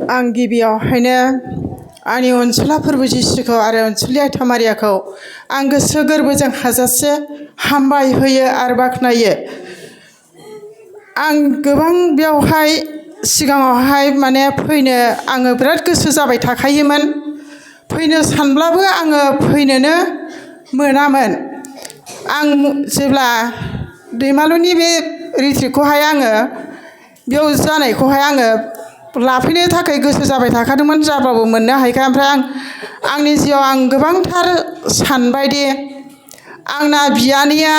आं गिबियावहायनो आंनि अनसुला फोरबो जिसुखौ आरो अनसुलि आइथा मारियाखौ आं गोसो गोरबोजों हाजासे हामबाय होयो आरो बाख्नायो। आं गोबां बेयावहाय सिगाङावहाय माने फैनो आङो बिराद गोसो जाबाय थाखायोमोन। फैनो सानब्लाबो आङो फैनोनो मोनामोन। आं जेब्ला दैमालुनि बे रिट्रिटखौहाय आङो बेयाव जानायखौहाय आङो लाफैनो थाखाय गोसो जाबाय थाखादोंमोन, जाबाबो मोननो हायिखाय। ओमफ्राय आंनि जिउआव आं गोबांथार सानबायदि आंना बियानैया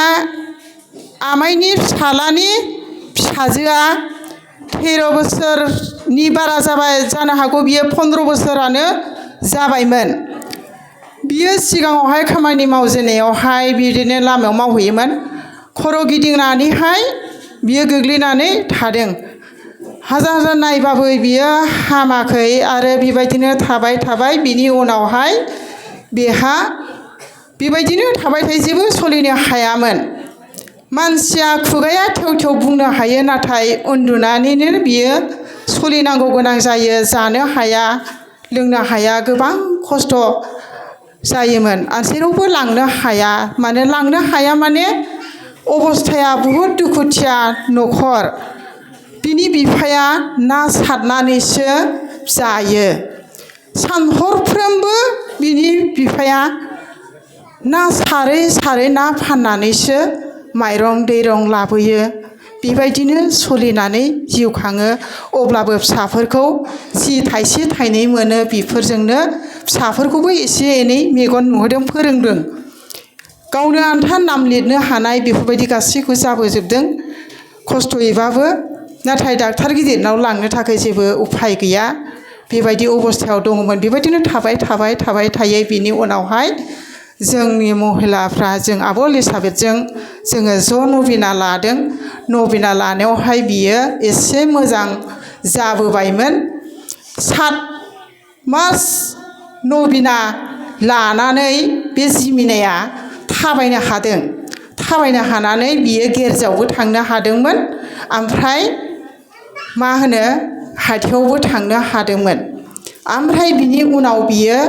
आमाइनि फिसालानि फिसाजोआ 13 बोसोरनि बारा जाबाय, जानो हागौ बियो 15 बोसोरानो जाबायमोन। बियो सिगाङावहाय खामानि मावजेननायावहाय बिदिनो लामायाव मावहैयोमोन। खर' गिदिंनानैहाय बियो गोग्लैनानै थादों। हाजार हाजार नायबाबो बियो हामाखै आरो बेबायदिनो थाबाय। बिनि उनावहाय बेहा बेबायदिनो थाबाय जेबो सोलिनो हायामोन। मानसिया खुगाया थेव थेव बुंनो हायो, नाथाय उन्दुनानैनो बियो सोलिनांगौ गोनां जायो। जानो हाया, लोंनो हाया, गोबां खस्थ' जायोमोन। आर जेरावबो लांनो हाया माने अबस्थाया बुहुद दुखुथिया न'खर। बिनि बिफाया ना सारनानैसो जायो। सानहरफ्रोमबो बिनि बिफाया ना सारै ना फाननानैसो माइरं दैरं लाबोयो। बेबायदिनो सोलिनानै जिउ खाङो। अब्लाबो फिसाफोरखौ जि थाइसे थाइनै मोनो बेफोरजोंनो फिसाफोरखौबो एसे एनै मेगन नुहोदों, फोरोंदों। गावनो आन्था नाम लिरनो हानाय बेफोरबायदि गासैखौबो जाबोजोबदों खस्थ'यैबाबो। नाथाय डाक्टार गिदिरनाव लांनो थाखाय जेबो उफाय गैया, बेबायदि अबस्थायाव दङमोन। बेबायदिनो थाबाय बिनि उनावहाय जोंनि महिलाफ्रा जों आब' एलिसाबेथजों जोङो ज' नबिना लादों। नबिना लानायावहाय बियो एसे मोजां जाबोबायमोन। 7 मास नबिना लानानै बे जिमिनाया थाबायनो हादों। थाबायनो हानानै बियो गिर्जायावबो थांनो हादोंमोन, ओमफ्राय हाथायावबो थांनो हादोंमोन। ओमफ्राय बिनि उनाव बियो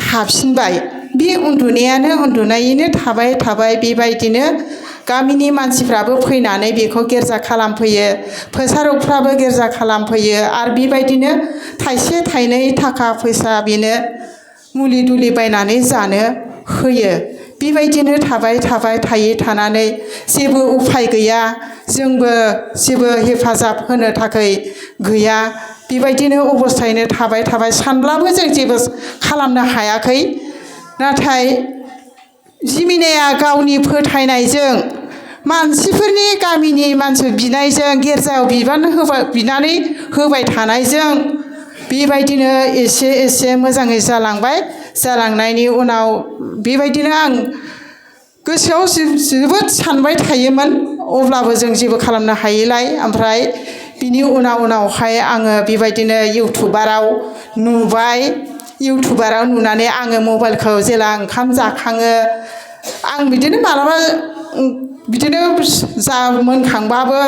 थाफिनबाय। बे उन्दुनायैनो थाबाय। बेबायदिनो गामिनि मानसिफ्राबो फैनानै बेखौ गिर्जा खालामफैयो, फोसारौफ्राबो गिर्जा खालामफैयो। आरो बेबायदिनो थाइसे थाइनै थाखा फैसा बेनो मुलि दुलि बायनानै जानो होयो। बेबायदिनो थानानै जेबो उफाय गैया, जोंबो जेबो हेफाजाब होनो थाखाय गैया। बेबायदिनो अबस्थायैनो थाबाय सानब्लाबो जों जेबो खालामनो हायाखै। नाथाय जिमिनाया गावनि फोथायनायजों, मानसिफोरनि गामिनि मानसि बिनायजों, गिर्जायाव बिनानै होबाय थानायजों बेबायदिनो एसे मोजाङै जालांबाय। जालांनायनि उनाव बेबायदिनो आं गोसोआव जोबोद सानबाय थायोमोन, अब्लाबो जों जेबो खालामनो हायैलाय। ओमफ्राय बिनि उनावहाय आङो बेबायदिनो इउटुबाराव नुबाय। इउटुबाराव नुनानै आङो मबाइलखौ जेला ओंखाम जाखाङो, आं बिदिनो मालाबा बिदिनो मोनखांबाबो,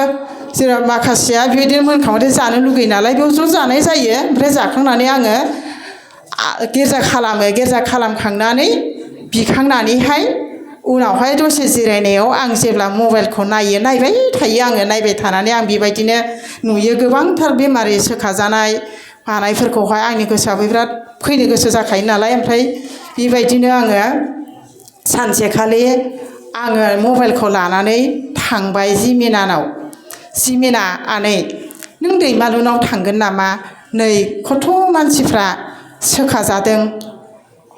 जेनेबा माखासेया बेबायदिनो मोनखांबाथाय जानो लुगैयो नालाय, बेयाव ज' जानाय जायो। ओमफ्राय जाखांनानै आङो गिर्जा खालामो। गिर्जा खालामखांनानै बिखांनानैहाय उनावहाय दसे जिरायनायाव आं जेब्ला मबाइलखौ नायबाय थायो। आङो नायबाय थानानै आं बेबायदिनो नुयो गोबांथार बेमारि सोखाजानाय मानायफोरखौहाय। आंनि गोसोआबो बिराद फैनो गोसो जाखायो नालाय। ओमफ्राय बेबायदिनो आङो सानसेखालि आङो मबाइलखौ लानानै थांबाय जिमिनानाव। जिमिना आनै, नों दैमालुनाव थांगोन नामा? नै खथ' मानसिफ्रा सोखाजादों,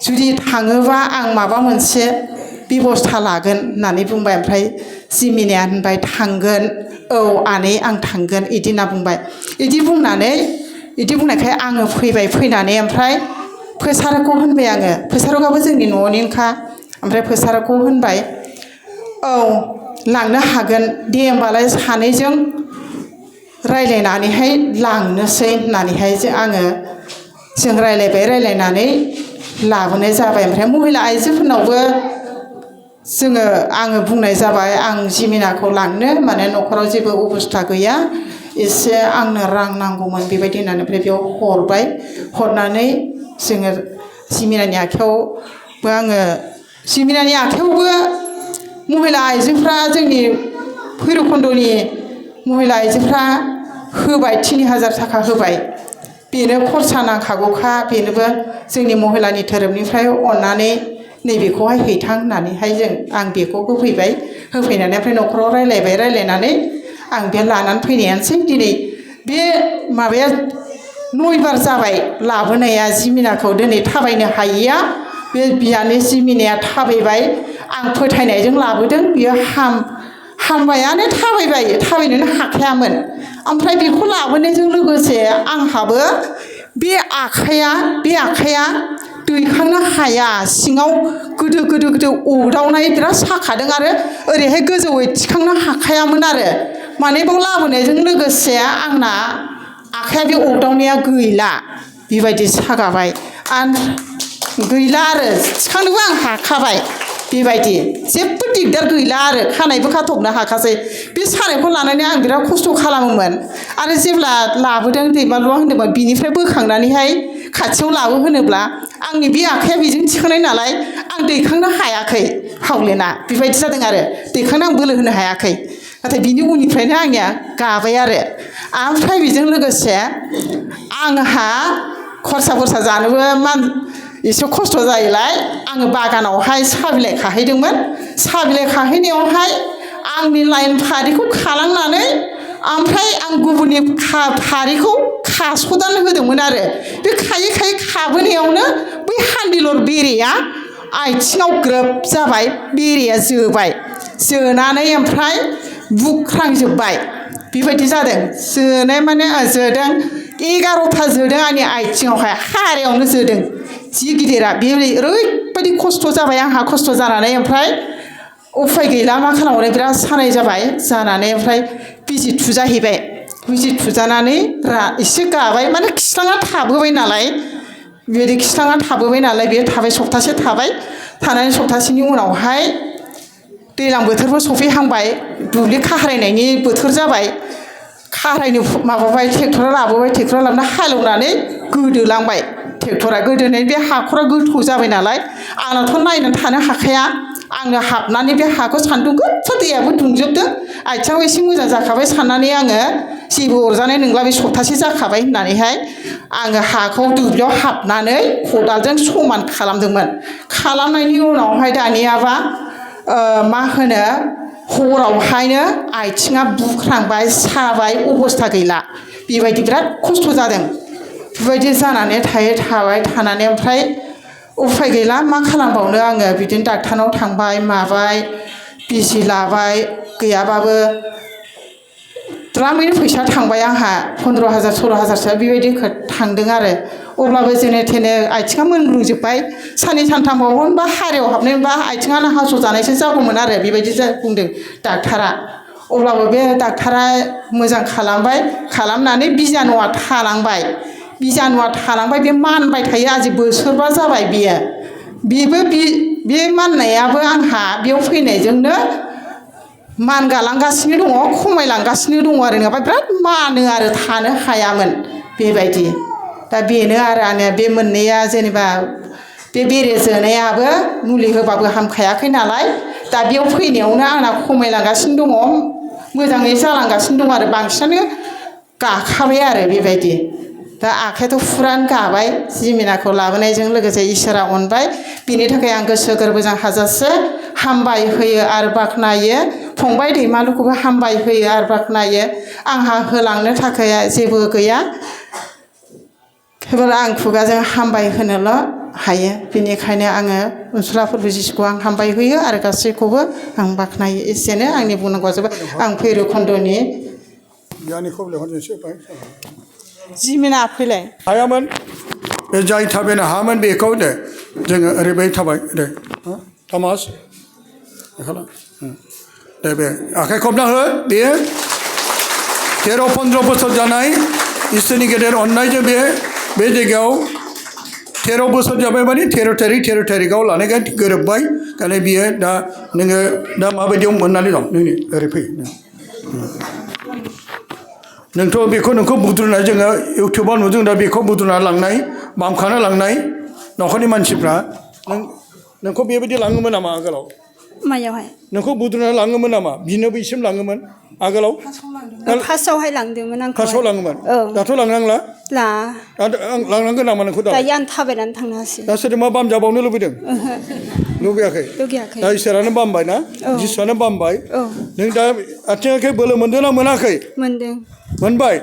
जुदि थाङोबा आं माबा मोनसे बेबस्था लागोन होननानै बुंबाय। ओमफ्राय जिमिनाया होनबाय, थांगोन, औ आनै आं थांगोन बिदि होनना बुंबाय। बिदि बुंनायखाय आङो फैबाय। फैनानै ओमफ्राय फोसारखौ होनबाय आङो। फोसारगाबो जोंनि न'निनोखा। ओमफ्राय फोसारखौ होनबाय, औ लांनो हागोन दे होमबालाय सानैजों रायज्लायनानैहाय लांनोसै होननानैहाय जों रायज्लायनानै लाबोनाय जाबाय। ओमफ्राय महिला आइजोफोरनावबो आङो बुंनाय जाबाय, आं जिमिनाखौ लांनो, माने न'खराव जेबो अबस्था गैया, एसे आंनो रां नांगौमोन बेबायदि होननानै ओमफ्राय बेयाव हरबाय हरनानै जोङो जिमिनानि आखायावबो आङो जिमिनानि आखायावबो महिला आइजोफ्रा जोंनि भैरबकुन्दनि महिला आइजोफ्रा होबाय 3000 थाखा होबाय बेनो खरसा नांखागौखा बेनोबो जोंनि महिलानि धोरोमनिफ्राय अननानै नैबेखौहाय हैथां होननानैहाय आं बेखौ होफैबाय होफैनानै ओमफ्राय न'खराव रायलायनानै आं बे लानानै फैनायानोसै दिनै बे माबाया 9 बार जाबाय लाबोनाया जिमिनाखौ दिनै थाबायनो हायैया बे बियानि जिमिनाया थाबायबाय आं फोथायनायजों लाबोदों बियो हामबायानो थाबायनोनो हाखायामोन ओमफ्राय बेखौ लाबोनायजों लोगोसे आंहाबो बे आखाइया दैखांनो हाया सिङाव गोदो अरदावनाय बिराद साखादों आरो ओरैहाय गोजौयै थिखांनो हाखायामोन आरो माने बाव लाबोनायजों लोगोसे आंना आखाइया बे अरदावनाया गैला बेबायदि सागाबाय गैला आरो थिखांनोबो आं हाखाबाय बेबायदि जेबो दिगदार गैला आरो खानायबो खाथबनो हाखासै बे सानायखौ लानानै आं बिराद खस्थ' खालामोमोन आरो जेब्ला लाबोदों दैमालुआ होनदोंमोन बिनिफ्राय बोखांनानैहाय खाथियाव लाबो होनोब्ला आंनि बे आखाइया बेजों थिखांनाय नालाय आं दैखांनो हायाखै हावलेना बेबायदि जादों आरो दैखांनो आं बोलो होनो हायाखै नाथाय बिनि उननिफ्रायनो आंनिया गाबाय आरो ओमफ्राय बेजों लोगोसे आंहा खरसा जानोबो एसे खस्थ' जायोलाय आङो बागानावहाय साहा बिलाइ खाहैदोंमोन साहा बिलाइ खाहैनायावहाय आंनि लाइन फारिखौ खालांनानै ओमफ्राय आं गुबुननि फारिखौ खास'नानै होदोंमोन आरो बे खायै खाबोनायावनो बै हान्दिलर बेरेया आथिङाव ग्रोब जाबाय बेरेया जोनानै ओमफ्राय बुख्रांजोब्बाय बेबायदि जादों जोनाय माने जोदों 11था जोदों आंनि आथिङावहाय हारायावनो जोदों जि गिदिरा बे ओरैबायदि खस्थ' जाबाय आंहा खस्थ' जानानै ओमफ्राय उफाय गैला मा खालामबावनो बिराद सानाय जानानै ओमफ्राय बिजि थुजाहैबाय बिजि थुजानानै एसे गाबाय माने खिस्लाङा थाबोबाय नालाय बेबायदि खिस्लाङा थाबोबाय नालाय बे थाबाय सप्तासे थाबाय थानानै सप्तासेनि उनावहाय दैज्लां बोथोरबो सफैहांबाय दुब्लि खारायनायनि बोथोर जाबाय खारायनो माबाबाय ट्रेक्ट'रा लाबोबाय ट्रेक्ट'रा लाबोना हालेवनानै गोदोलांबाय ट्रेक्ट'रा गोदोनाय बे हाखरा गोथौ जाबाय नालाय आंनाथ' नायनानै थानो हाखाया आंनो हाबनानै बे हाखौ सान्दुं गोसा दैयाबो दुंजोबदों आथिङाव एसे मोजां जाखाबाय साननानै आङो जेबो अरजानाय नंला बे सप्तासे जाखाबाय होननानैहाय आङो हाखौ दुब्लियाव हाबनानै खदालजों समान खालामदोंमोन खालामनायनि उनावहाय दानियाबा मा होनो हरावहायनो आथिङा बुख्रांबाय साबाय अबस्था गैला बेबायदि बिराद खस्थ' जादों बेबायदि जानानै थाबाय थानानै ओमफ्राय उफाय गैला मा खालामबावनो आङो बिदिनो डाक्टारनाव थांबाय माबाय बिजि लाबाय गैयाबाबो द्लामैनो फैसा थांबाय आंहा 15,000 16,000सो बेबायदि थांदों आरो अब्लाबो जेने थेने आथिङा मोनग्लुंजोब्बाय साननै सानथामबावबा हारायाव हाबनायबा आथिङानो हास' जानायसो जागौमोन आरो बेबायदि बुंदों डाक्टारा अब्लाबो बे डाक्टारा मोजां खालामबाय खालामनानै बिजानुआ थालांबाय बे मानबाय थायो आजि बोसोरबा जाबाय बेबो बे माननायाबो आंहा बेयाव फैनायजोंनो मानगालांगासिनो दङ खमायलांगासिनो दङ आरो नङाबा बिराद मानो आरो थानो हायामोन बेबायदि दा बेनो आरो आंनिया बे मोननैया जेनेबा बे बेरे जोनायाबो मुलि होबाबो हामखायाखै नालाय दा बेयाव फैनायावनो आंना खमायलांगासिनो दङ मोजाङै जालांगासिनो दं आरो बांसिनानो गाखाबाय आरो बेबायदि दा आखाइयाथ' फुरानो गाबाय जिमिनाखौ लाबोनायजों लोगोसे इसोरा अनबाय बिनि थाखाय आं गोसो गोरबोजों हाजासे हामबाय होयो आरो बाख्नायो फंबाय दैमालुखौबो हामबाय होयो आरो बाख्नायो आंहा होलांनो थाखाय जेबो गैया केबोल आं खुगाजों हामबाय होनोल' हायो बेनिखायनो आङो अनसुलाफोरबो जिसुखौ आं हामबाय होयो आरो गासैखौबो आं बाख्नायो एसेनो आंनि बुंनांगौआ जोबबाय आं भैरबकुन्दनि जिमिना फैलाय हायामोन बे जाय थाबायनो हायामोन बेखौ दे जोङो ओरैबायदि थाबाय दे थमास दे बे आखाइ खबना हो बेयो 13-15 बोसोर जानाय इसोरनि गेदेर अननायजों बे जायगायाव 13 बोसोर जाबाय माने 13 थारिखआव लानायखाय गोरोबबाय ओंखायनो बियो दा नोङो दा माबायदियाव मोननानै दं नोंनि ओरै फै नोंथ' बेखौ नोंखौ बुद्रुनाय जोङो इउटुबाव नुदों दा बेखौ बुद्रुना लांनाय बामखाना लांनाय न'खरनि मानसिफ्रा नोंखौ बेबायदि लाङोमोन नामा आगोलाव मायावहाय नोंखौ बुद्रुना लाङोमोन नामा बिनो बैसिम लाङोमोन आगोलाव फार्स्टआवहाय लांदोंमोन आंखौ फार्स्टआव लाङोमोन औ दाथ' लांनांला ला आं लांनांगोन नामा नोंखौ दा दायो आं थाबायनानै थांनो हासै दा सोरजोंबा बाम जाबावनो लुबैदों लुबैयाखै लुगैयाखै दा इसोरानो बामबाय ना औ जिसुआनो बामबाय औ नों दा आथिं आखाइ बोलो मोनदों ना मोनाखै मोनदों मोनबाय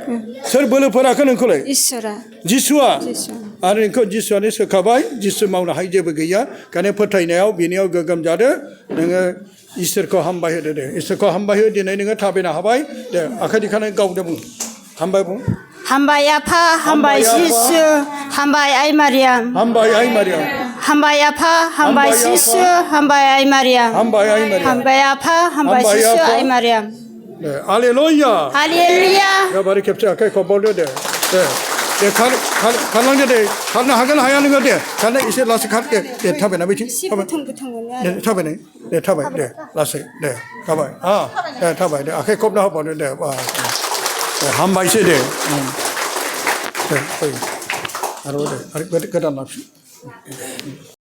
सोर बोलो फोराखै नोंखौलाय इसोरा जिसुआ जिसुआ आरो नोंखौ जिसुआनो सोखाबाय जिसु मावनो हायै जेबो गैया ओंखायनो फोथायनायाव बेनियाव गोगोम जादो नोङो इसोरखौ हामबाय होदो दे इसोरखौ हामबाय हो दिनै नोङो थाबायनो हाबाय दे आखाइ दिखानाय गावदो बुं हामबाय बुं हामबाय आफा हामबाय हामबाय आफा। जिसु हामबाय आइ मारियाम हामबाय आइ मारियाम हामबाय आफा हामबाय हामबाय जिसु आफा। हामबाय आइ मारियाम हामबाय आइ मारियाम हामबाय आफा हामबाय हामबाय जिसु आफा। आइ मारियाम दे हालेलुया हालेलुया एबारे खेबसे आखाइ खबावदो दे दे खारलांदो दे खारनो हागोन हाया नोङो दे खारनो एसे लासै खार दे थाबायना बैथिं एसे थाबाय गोथों गोथों मोनो दे आरो थाबायनाय दे थाबाय दे लासै दे थाबाय दे थाबाय दे आखाइ खबना होबावदो दे दे हामबायसै दे दे फै आरो दे आरो गोदान लाफिन